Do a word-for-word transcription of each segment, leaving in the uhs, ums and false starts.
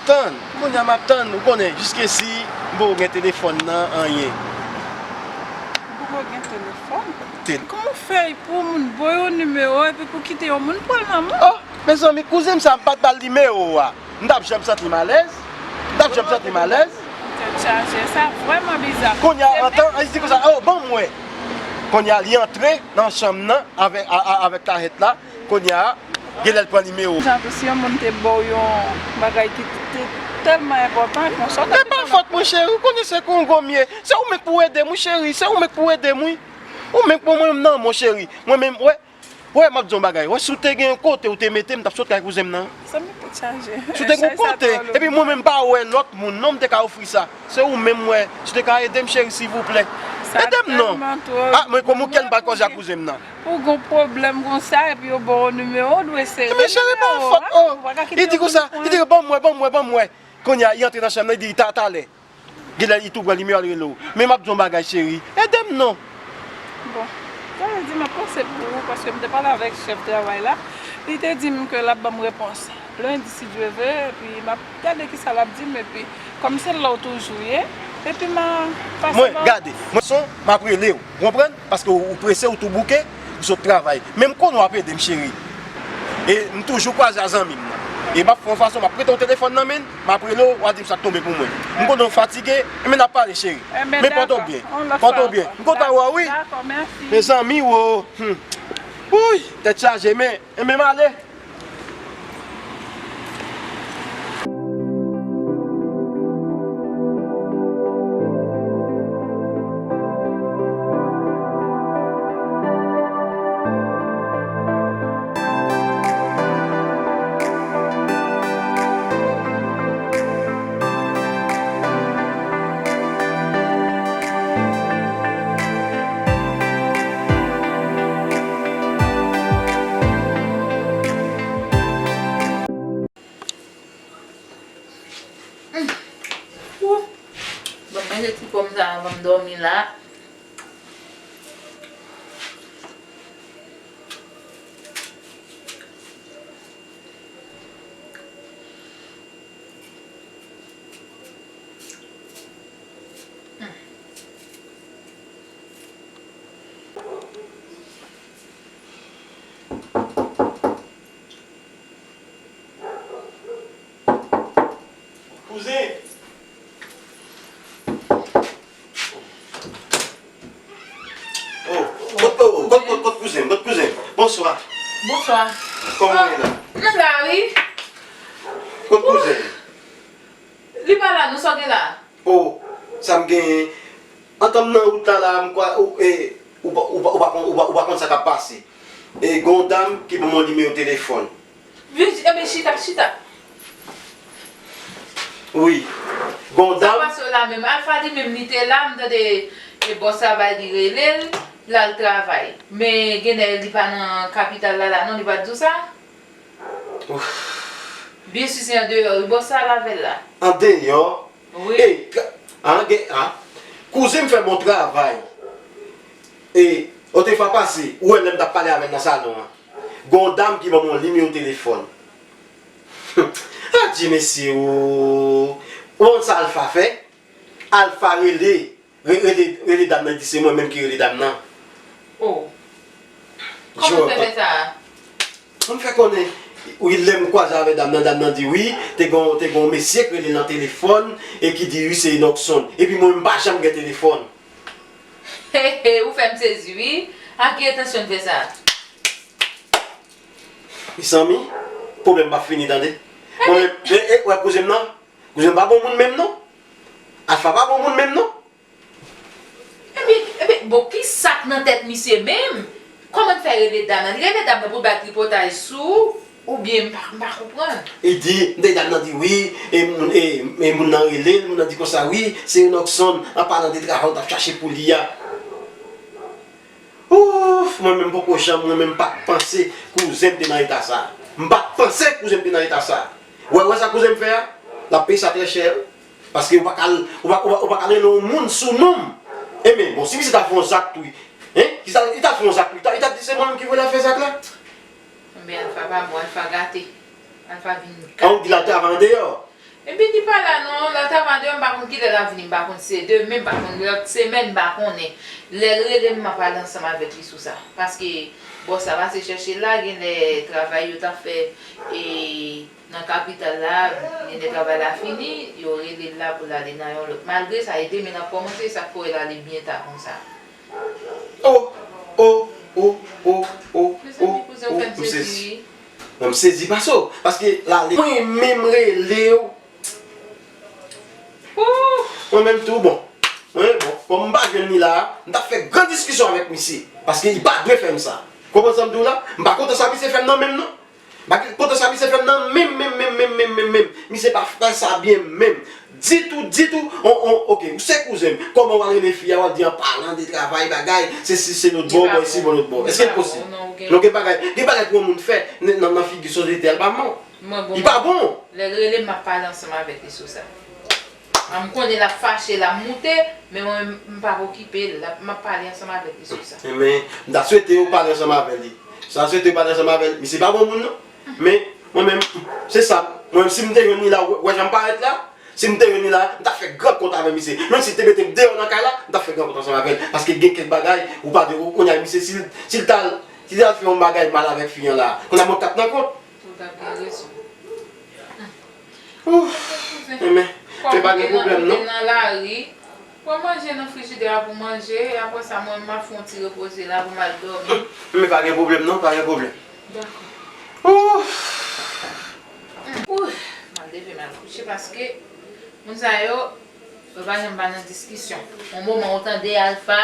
Tann, kounye a m ap tann, ou konnen, jiskesi m poko gen telefòn nan, anyen. Ou poko gen telefòn? Tel- Kòman w fè pou moun ba w yon nimewo epi pou kite yon moun pran l nan men w? Oh, mezanmi, kouzen m sa, m pa t ba l nimewo a. M t ap janm santi m alèz. M t ap janm santi m alèz. Tèt chaje, sa vrèman biza. Kounye a, antan, li di konsa, oh, ban m wè. Kounye a, li antre nan chanm nan avèk, a, a, avèk kayèt la. Kounye a, genlè l pran nimewo. Jan tou, si yon moun te ba w yon bagay ki te tèlman enpòtan konsa, w t ap... E pa fòt mwen, cheri, ou konnen se Kongo m ye. Se ou menm k pou ede m, wi, cheri, se ou menm k pou ede m, wi. Ou menm k pou mwen nan, mon cheri. Mwen menm, wè, wè, m ap di w yon bagay. Wè, si w te gen yon kote ou te mete m, m t ap sot kay kouzen m nan. Sa m tèt chaje. Si w te gen yon kote, epi mwen menm m pa wè lòt moun, non, m te ka ofri sa. Se ou menm, wè, si w te ka ede m, cheri, silvouplè. Ede m, non. Ah, mwen, kòman w kè m pa koze ak kouzen m nan? Pou gon pwoblèm konsa, epi yo ba w nimewo, w dwe sere nimewo a. Men cheri, pa fòt, oh. Li di konsa, li di, ban m wè, ban m wè, ban m wè. Kounye a, li antre nan chanm nan, li di, ta, talè. Genlè li tou pran nimewo a, l rele w. Men m ap di w yon bagay, cheri. Ede m, non. Bon, sa vle di m ap panse pou ou, paske m te pale avèk chèf travay la. Li te di m ke l ap ban m repons lendi, si Dye vle, epi m ap gade kisa l ap di m, epi kòm se la w toujou ye, epi m a pase ba w. Mwen, gade, mwen, son, m ap rele w, ou konprann? Paske w, ou prese, ou tou bouke, ou sot travay. Men m konnen w ap ede m, cheri. E m toujou kwaze a zanmi m nan. E m ap fè yon fason, m ap prete w telefòn nan men, m ap rele w, w a di m sa k tonbe pou mwen. M konnen w fatige, men n ap pale, cheri. Men pòte w byen. Pòte w byen. M kontan wè w, wi. Mezanmi, wo. Hmm. Wouy, tèt chaje, men, men m ale. Bon, manje ti pòm sa anvan m dòmi la. Kouzen! Oh, kot, kot, kot, kot, kot kouzen, kot kouzen. Bonswa. Bonswa. Kòman w ye la? Ah, m la, wi. Kot kouzen? Li pa la, non, sa w gen la? Oh, sa m genyen? Antan m nan wout la, la, m kwè, ou, e, ou pa, ou pa, ou pa konn, ou pa, ou pa konn sa k ap pase. E, gen yon dam ki ban m yon nimewo telefòn. Vin, ebyen, chita, chita. Wi. Gen yon dam. Sa pase w la menm? Alpha li menm, li te la, m tande, e, bòs travay li rele l, l al travay. Men, genlè li pa nan kapital la, la, non, li pa t di w sa? Ouf. Byen si se andeyò, wi, bòs sa al avè l la. Andeyò? Wi. E, ka-, an, gen, an, kouzen m fè bon travay. E, otrefwa pase, ou wè lè m t ap pale avè l nan salon an. Gen yon dam ki ban m yon nimewo telefòn. Adye mesye o! Ou konn sa Alpha fè? Alpha rele, re-, rele, rele dam nan, di se mwen menm ki rele dam nan. Oh. Kòman w fè fè sa a? Mwen fè konnen, wi, lè m kwaze avè dam nan, dam nan di wi, te gon, te gon mesye k rele l nan telefòn e ki di wi se Enockson. Epi mwen menm m pa janm gen telefòn. He, he, ou fè m sezi wi. A ki entansyon l fè sa? Mezanmi, pwoblèm p ap fini, tande. Mwen menm, e, e, wè kouzen m nan? Kouzen m pa bon moun menm non. Alpha pa bon moun menm non. Epi, epi, bon, ki sa k nan tèt misye menm? Kòman l fè rele dam nan? Li rele dam nan pou l bay tripotay sou ou, oubyen m pa, m pa konprann. Li di, m tande dam nan di wi, e moun, e, e moun nan rele l, moun nan di konsa wi, se Enockson, an palan de travay ou t ap chache pou li a. Ouf, mwen menm poko janm, mwen menm m pa t panse kouzen m te nan eta sa. M pa t panse kouzen m te nan eta sa. Wè, wè sa kouzen m fè a? L ap peye sa trè chè. Paske ou pa ka, ou pa, ou pa, ou pa ka rele yon moun sou non m. Enben, bon, si misye ta fè yon zak tou, hein? Kisa, li ta fè yon zak tou, li ta, li ta di se mwen menm ki voye l al fè zak la? Enben, Alpha pa bon, Alpha gate. Alpha vin gate. An, ou di l al travay andeyò? Epi li pa la non, l al travay deyò, m pa konn kilè l ap vini, m pa konn si se demen, m pa konn lòt semèn, m pa konnen. Lè l rele m, m ap pale ansanm avèk li sou sa. Paske bòs la pase chèche l la, genlè travay yo t ap fè e nan kapital la, genlè travay la fini, yo rele l la pou l ale nan yon lòt. Malgre sa, e demen l ap kòmanse, sa k fè w wè l ale byen ta konsa. Oh, oh, oh, oh, oh, oh, oh, m sezi. Mwen, m sezi pase w, paske l ale. Mwen menm rele w. Mwen menm tou, bon. Mwen, bon, kòm m pa jwenn li la, m t ap fè gran diskisyon avèk misye. Paske li pa dwe fè m sa. Konprann sa m di w la? M pa kontan sa misye fè m nan menm non. M pa kontan sa misye fè m nan menm, menm, menm, menm, menm, menm, menm. Misye pa fè sa byen menm. Ditou, ditou, on, on, oke, ou se kouzen m. Kòman w al rele fi a, w al di an palan de travay, bagay, se si se lòt bò, bò isi, bò lòt bò. Èske l posib? Non, gen bagay, gen bagay pou yon moun fè nan, nan, nan figi sosyete a, l pa bon. Li pa bon. Lè l rele m, m ap pale ansanm avèk li sou sa. A, m konnen l ap fache, l ap moute, men mwen, m p ap okipe l, m ap pale ansanm avèk li sou sa. Ebyen, m ta swete w pale ansanm avè li. M ta swete w pale ansanm avè li. Misye pa bon moun non. Men, mwen menm, se sa. Mwen menm, si m te jwenn li la, w wè jan m parèt la? Si m te jwenn li la, m t ap fè gran kont avè misye. Menm si l te mete m deyò nan kay la, m t ap fè gran kont ansanm avè l. Paske gen kèk bagay, ou pa dwe, ou konnen misye, si l, si l t al, si l t al fè yon bagay mal avèk fi an la, kounye a mwen k ap nan kont. Ou t ap gen rezon. Ouf. Enben, men pa gen pwoblèm non. Kòm ou te nan lari, pran manje nan frijidè a pou manje, apre sa, mwen, m ap fè yon ti repoze la pou m al dòmi. Men pa gen pwoblèm non, pa gen pwoblèm. Dakò. Ouf. Ouf. M al leve, m al kouche, paske moun sa yo, yo pa janm pa nan diskisyon. Yon moman, ou tande Alpha,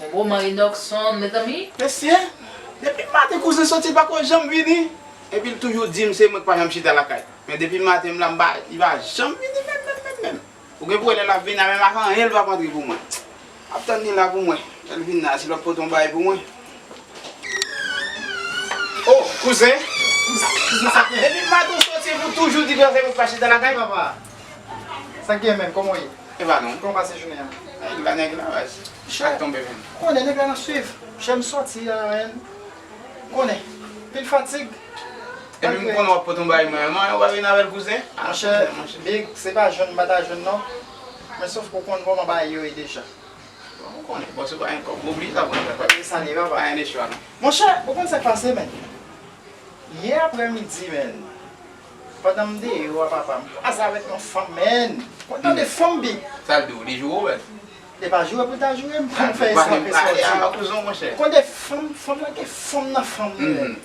yon moman, Enockson, mezanmi. Mesye, depi maten kouzen soti, li pako janm vini. Epi l toujou di m se mwen k pa janm chita lakay. Men depi maten m la, m pa, li pa janm vini menm, menm, menm, menm. Ou gen pou wè lè l ap vini la, menm ak anyen l p ap antre pou mwen. M ap tann li la pou mwen. Lè l vin la, si l ap pote yon bagay pou mwen. Oh, kouzen. Kouzen, kouzen, sa k gen? Depi maten w soti, epi w toujou di kouzen se mwen k pa chita lakay. Papa, sa k gen menm? Kòman w ye? E pa non. Kòman w pase jounen an? Ay, la nèg la, baz. Chè, ak tonbe menm. Konnen nèg la nan swiv. Chè, m soti a, menn. Konnen. Pil fatig. Epi m konnen w ap pote yon bagay mwen. Mwen, w pa vin avè l, kouzen? Ah, monchè, monchè. Big, se pa jwenn m pa ta jwenn non. Men sòf ke w konn kòman bagay yo ye deja. Bon, ou konnen, bon, se pa yon kòb, oubli sa, bon, sa pa. Oubli sa, li, papa. Pa yon nechwa, non. Monchè, ou konn sa k pase, menn? Yè aprèmidi, menn, pandan m deyò a, papa, m kwaze avèk yon fanm, menn. Ou tande fanm, Big? Sa l di w, li joure w, menn? Li pa joure pou l ta joure m, pou m fè eskanpe sòti. Ou konn de fanm, fanm nan gen fanm nan fanm li, menn.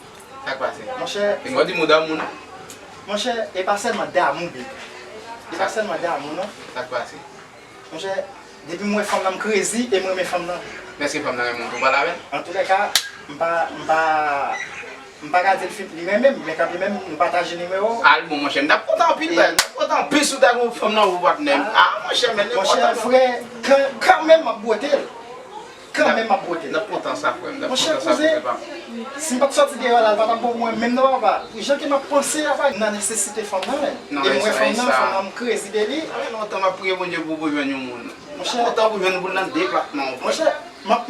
Sa k pase? Monchè. E mwen di m ou damou, non? Monchè, e pa sèlman damou, Big. E pa sèlman damou, non. Sa k pase? Monchè, depi m wè fanm nan, m krezi e m renmen fanm nan. Èske fanm nan renmen w tou pale avè l? Antoulèka, m pa, m pa, m pa ka di l fin, li renmen m, men kanmenm, nou pataje nimewo. Al bon, monchè, m t ap kontan anpil, baz. M t ap kontan anpil si w ta gen yon fanm nan pou patnè m. Ah, monchè, men nenpòt. Monchè, frè, kan, kanmenm m ap bwote l. Kanmenm m ap bwote l. M t ap kontan sa, frè m. M t ap kontan sa pou kouzen pa m. Si m pa t sòti deyò la, l pa t ap bon pou mwen menm non, papa. Pou jan ke m ap panse a, pa nan nesesite fanm nan, men. E m wè fanm nan, fanm nan, m krezi de li. Sa fè lontan m ap priye Bondye pou, pou jwenn yon moun. Monchè. Lontan pou jwenn pou l nan depatman w, frè. Monchè, m ap,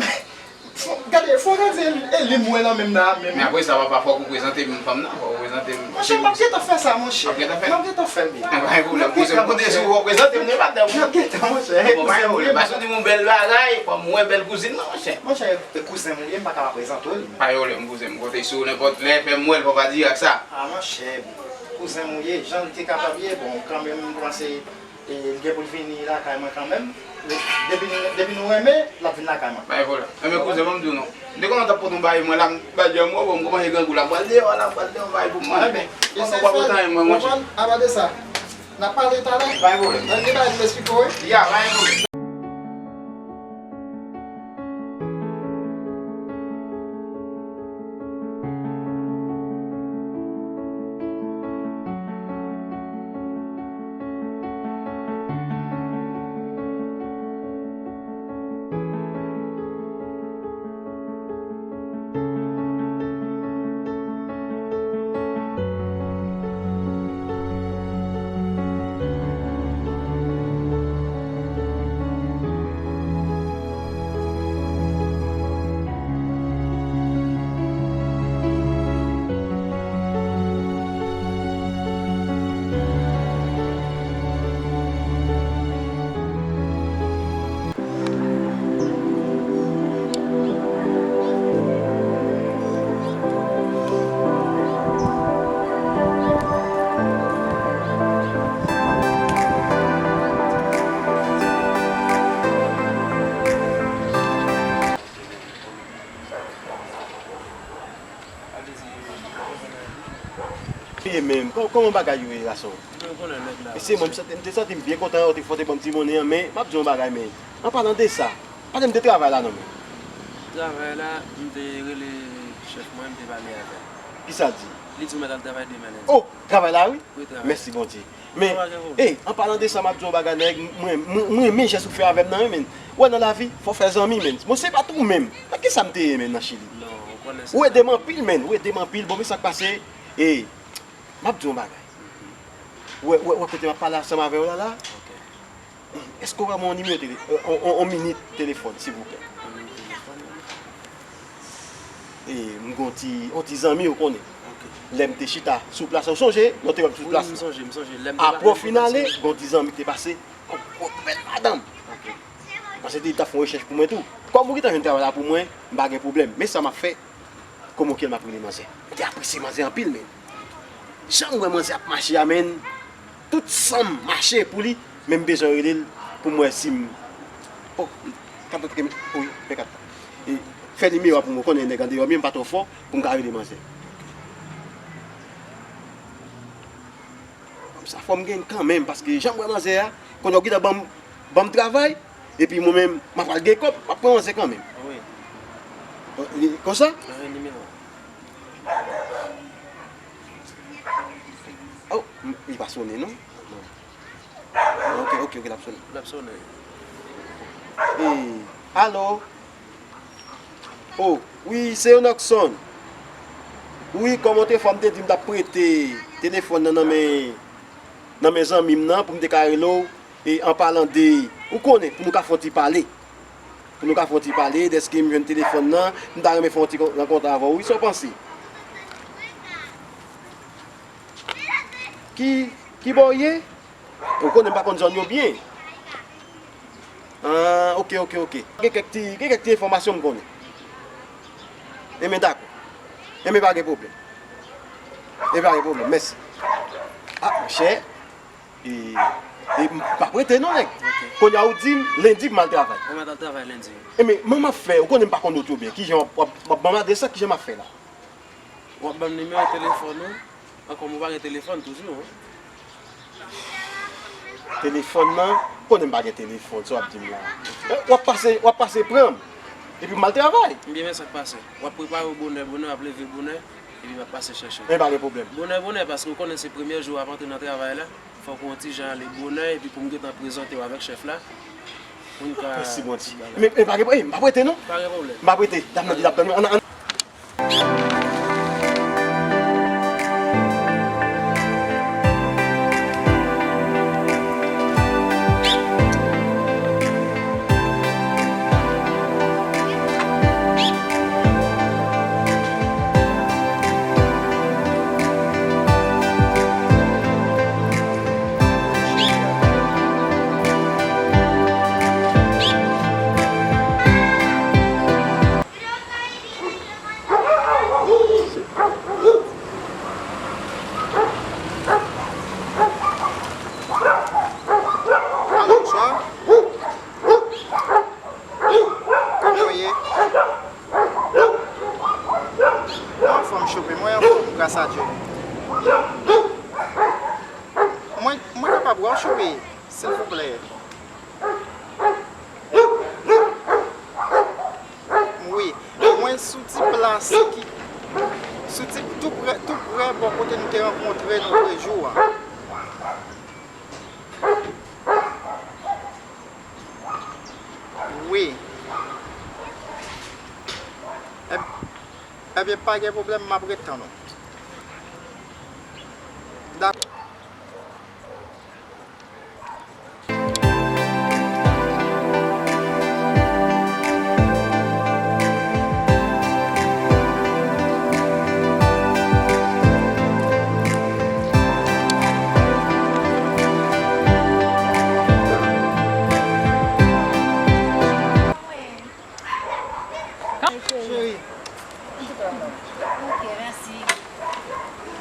fò, gade, fò gade, e li m wè nan men m nan, menm. Men apre sa, papa, fòk ou prezante m fanm nan, fòk ou prezante m. Monchè, m ap gentan fè sa, monchè. M ap gentan fè. M ap gentan fè l, wi. Pa gen pwoblèm, kouzen m konte sou ou, prezante m, se pa de. M ap gentan, monchè. Bon, pa gen pwoblèm, paske w di m yon bèl bagay, fò m wè bèl kouzin nan, monchè. Monchè, e kouzen m ou ye, m pa ka pa prezante w li. Pa gen pwoblèm, kouzen m konte sou ou nenpòt lè, fè m wè l, fò pa dirèk sa. Ah, monchè, kouzen m ou ye, jan l te kapab ye, bon, kanmenm, m panse, e, l gen pou l vini lakay mwen kanmenm. Depi, depi nou renmen, l ap vin lakay mwen. Pa gen pwoblèm. Enben, kouzen, ban m di w non. M te kontan t ap pote yon bagay mwen la, m bay djòl mwen, bon, m kòmanse grangou la, m pral deyò la, m pral deyò, m bay pou m manje. Enben, pandan w pa pote anyen mwen, monchè. Konprann, apa de sa, n ap pale talè. Pa gen pwoblèm. Mwen gen bagay pou m esplike w, wi. Ya, pa gen pwoblèm. E menm, kò- kòman bagay yo ye, gason? Ou konnen nèg la. Mesye, mwen, m santi, m te santi m byen kontan, yo te fò te ban m ti monnen an, men m ap di yon bagay, men, an palan de sa, pale m de travay la non, men. Travay la, m te rele chèf mwen, m te pale avè l. Kisa l di? Li di w mèt al travay demen lendi. Oh, travay la, wi? Wi, travay. Mèsi, Bondye. Men, e, an palan de sa, m ap di yon bagay, nèg, mwen, mwen, mwen renmen jès ou fè avè m nan, wi, men. Ou wè nan lavi, fò fè zanmi, men. Bon, se pa tou menm. Nan kisa m te ye, men, nan Chili? Non, ou konnen sa. Ou ede m anpil, men. Ou ede m anpil. Bon, men sa k pase, e, m ap di yon bagay. Ou wè, ou wè, ou wè kote m ap pale ansanm avè w la, la? Ok. Èske w ka ban m yon nimewo tele-, yon, yon, yon minit telefòn, silvouplè? Yon minit telefòn? E, m gon ti, yon ti zanmi, ou konnen. Ok. Lè m te chita sou plas la, ou sonje? Lè w te wè m sou plas la. Wi, m sonje, m sonje. Lè m te... Apre w fin ale, gon ti zanmi ki te pase, yon gwo bèl madanm. Ok. Paske li t ap fè yon rechèch pou mwen tou. Kòm ou gentan jwenn travay la pou mwen, m pa gen pwoblèm. Men sa m ap fè, kòm ou kwè m ap rele manzè. M te apresye manzè anpil, men. Jan m wè manzè ap mache a, men, tout san m mache pou li, men m bezwen rele l pou m wè si m... Oh, kat la te kem-, wi, men kat la. E, fè nimewo a pou mwen, konnen nèg andeyò, men m pa twò fò pou m ka rele manzè. Sa fò m gen kanmenm, paske jan m wè manzè a, kounye a w gentan ban m, ban m travay, epi mwen menm, m ap pral gen kòb, m ap pran manzè kanmenm. Wi. Konsa? Mwen gen nimewo. Oh, m- li pa sonnen, non? Non. Ok, ok, ok, l ap sonnen. L ap sonnen. E, alo? Oh, wi, se Enockson. Wi, kòm otrefwa m te di m t ap prete telefòn nan nan men, nan men zanmi m nan pou m te ka rele w, e an palan de, ou konnen, pou nou ka fè yon ti pale. Pou nou ka fè yon ti pale, dèske m jwenn telefòn nan, m ta renmen fè yon ti kon- rankont avè w, wi, sa w panse? Ki, ki bò w ye? Ou konnen m pa konn zòn yo byen. Ah, ok, ok, ok. Gen kèk ti, gen kèk ti enfòmasyon m konnen. Enben, dakò. Enben, pa gen pwoblèm. Enben, pa gen pwoblèm. Mèsi. Ah, monchè. E, e m p ap rete non, nèg. Ok. Kounye a ou di m, lendi pou m al travay. Ou mèt al travay lendi. Enben, kòman m ap fè? Ou konnen m pa konn wout yo byen. Kijan w ap, w ap, w ap ban m adrès la? Kijan m ap fè la? W ap ban m nimewo telefòn ou. Ankò, mwen pa gen telefòn toujou, wi. Telefòn nan, ou konnen m pa gen telefòn, sa w ap di m la. Eh, w ap pase, w ap pase pran m. Epi m al travay. Ebyen, men sa k pase. W ap prepare w bonè, bonè, w ap leve bonè, epi m ap pase chèche w. Men pa gen pwoblèm. Bonè, bonè, paske w konnen se premye jou w ap antre nan travay la. Fòk ou yon ti jan ale bonè, epi pou m gentan prezante w avèk chèf la. Pou n ka... Mèsi, Bondye. Men, men pa gen pwoblèm, m p ap rete, non. Pa gen pwoblèm. M p ap rete. Dam nan di l ap tann mwen. Ann, ann. Alo, bonswa. Kòman w ye? Mwen anfòm, Choupe, mwen anfòm, gras a Dye. Mwen, mwen kapab wè w, Choupe, silvouplè? Wi, mwen sou ti plas ki, sou ti, tou prè, tou prè bò kote nou te rankontre nou lòt jou a. Wi. Eb-, ebyen, pa gen pwoblèm, m ap ret tann ou. Dakò. Cheri. Ok, mèsi.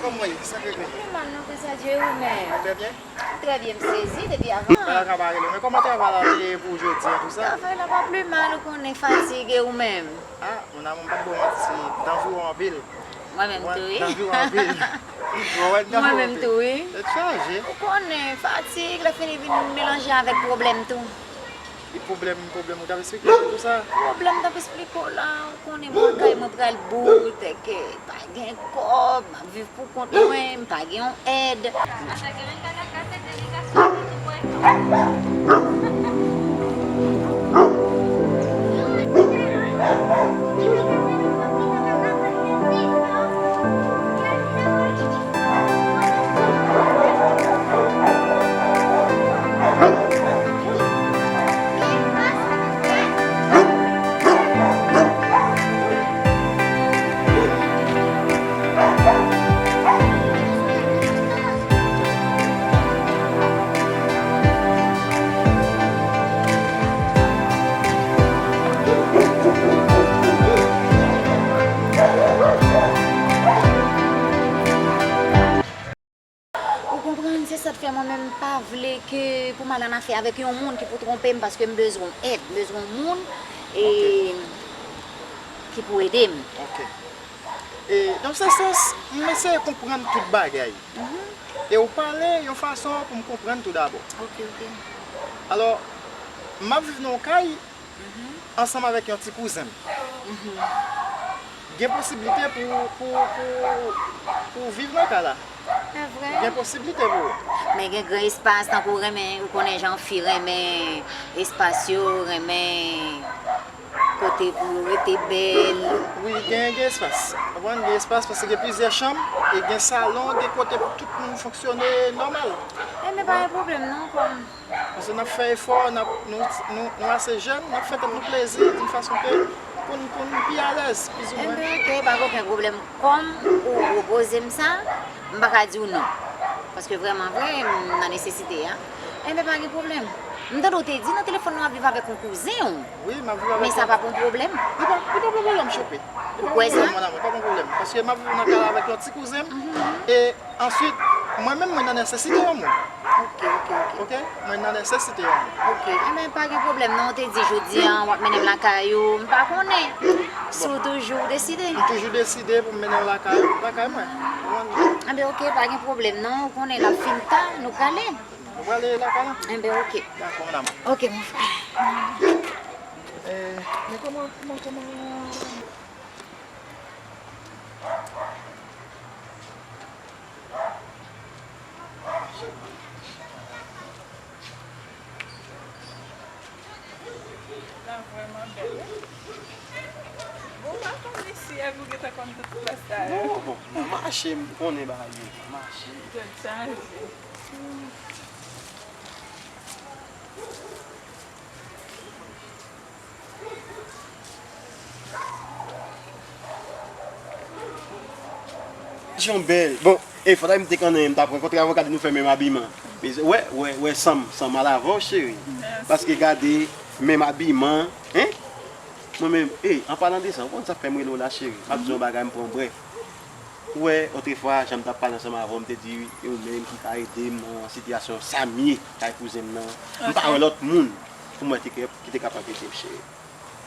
Kòman w ye? Sa k regle? Pi mal non, gras a Dye, ou menm? Trè byen. Trè byen, m sezi depi avan. Bagay la ka pa rele. Men kòman travay la te ye pou w jodi a, tou sa? Travay la pa pi mal, ou konnen, fatige, ou menm? Ah, mon amour, m p ap ba w manti, se tankou anpil. Mwen menm tou, wi. Nan vi w anpil. Mwen menm tou, wi. Tèt chaje. Ou konnen, fatig, lè fini vin melanje avèk pwoblèm tou. E pwoblèm, pwoblèm ou t ap esplike m tou sa? Pwoblèm m t ap esplike w la, ou konnen mwen kay mwen pral bout, èske pa gen kòb, m ap viv pou kont mwen, m pa gen yon èd. Ou konprann, se sa k fè mwen menm m pa vle ke pou m al an afè avèk yon moun ki pou twonpe m, paske m bezwen èd, m bezwen yon moun e, ki pou ede m. Ok. E, nan se sans, m eseye konprann tout bagay. E ou pale yon fason pou m konprann tou dabò. Ok, ok. Alò, m ap viv nan yon kay ansanm avèk yon ti kouzen m. Gen posiblite pou, pou, pou, pou w viv nan kay la. Se vre. Gen posiblite pou ou. Men gen gran espas, tankou w renmen, ou konnen jan fi renmen espas yo, renmen kote pou yo rete bèl. Wi, gen, gen espas. Ou konprann? Gen espas paske gen plizyè chanm, e gen salon, gen kote pou tout moun fonksyone nòmal. Enben, pa gen pwoblèm non, kòm Paske n ap fè efò, n ap, nou, nou, nou ase jèn, n ap fè tèt nou plezi, d'une façon ke pou n, pou n pi alèz, plizoumwen. Enben, ok, pa gen okenn pwoblèm. Kòm ou pwopoze m sa, m pa ka di w non. Paske vrèman vre, m nan nesesite a. Enben, pa gen pwoblèm. M tande w te di nan telefòn nan w ap viv avèk yon kouzen w. Wi, m ap viv avèk yon. Men sa p ap yon pwoblèm. Li pa, li p ap yon pwoblèm, cheri. Ou kwè sa? Li p ap yon pwoblèm, mon amour, li p ap yon pwoblèm. Paske m ap viv nan kay la avèk yon ti kouzen m. E answit, mwen menm, mwen nan nesesite yon moun. Ok, ok, ok. Ok? Mwen nan nesesite yon moun. Ok. Enben, pa gen pwoblèm, non, ou te di jodi a, w ap mennen m lakay ou, m pa konnen. Si w toujou deside. M toujou deside pou m mennen w lakay, lakay mwen. Ou konprann? Enben, ok, pa gen pwoblèm, non, ou konnen l ap fin ta, nou prale. Nou prale lakay la? Enben, ok. Dakò, mon amour. Ok, mon frè. Eh, men kòman, kòman, kòman? La vrèman bèl, wi. Bon, pa konn isi a, ou gentan konn tout plas la. Non, bon, nan mache, m konnen bagay yo, nan mache. Tèt chaje. Jan bèl. Bon, e, fòk m te konnen, m t ap rankontre avè w, gade nou fè menm abiman. Wè, wè, wè, sanm, sanm al avè w, cheri. Mèsi. Paske gade, menm abiman, en? Mwen menm, e, an palan de sa, ou konn sa k fè m rele w la, cheri? M ap di w yon bagay, m pran brèf. Ou wè, otrefwa, jan m t ap pale ansanm avè w, m te di, e ou menm ki ka ede m nan sitiyasyon sa m ye, kay kouzen m nan. M pa wè lòt moun pou mwen te, ki te kapab ede m, cheri.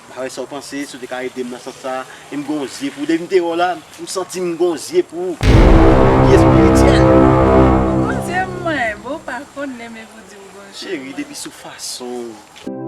M pa wè sa w panse, si w te ka ede m nan sans sa, e m gon zye pou ou. Depi m te wè w la, m santi m gon zye pou ou. Ki espirityèl. Gon zye mwen, bon, ou pa konnen, men pou di m gon zye. Cheri, depi sou fason w.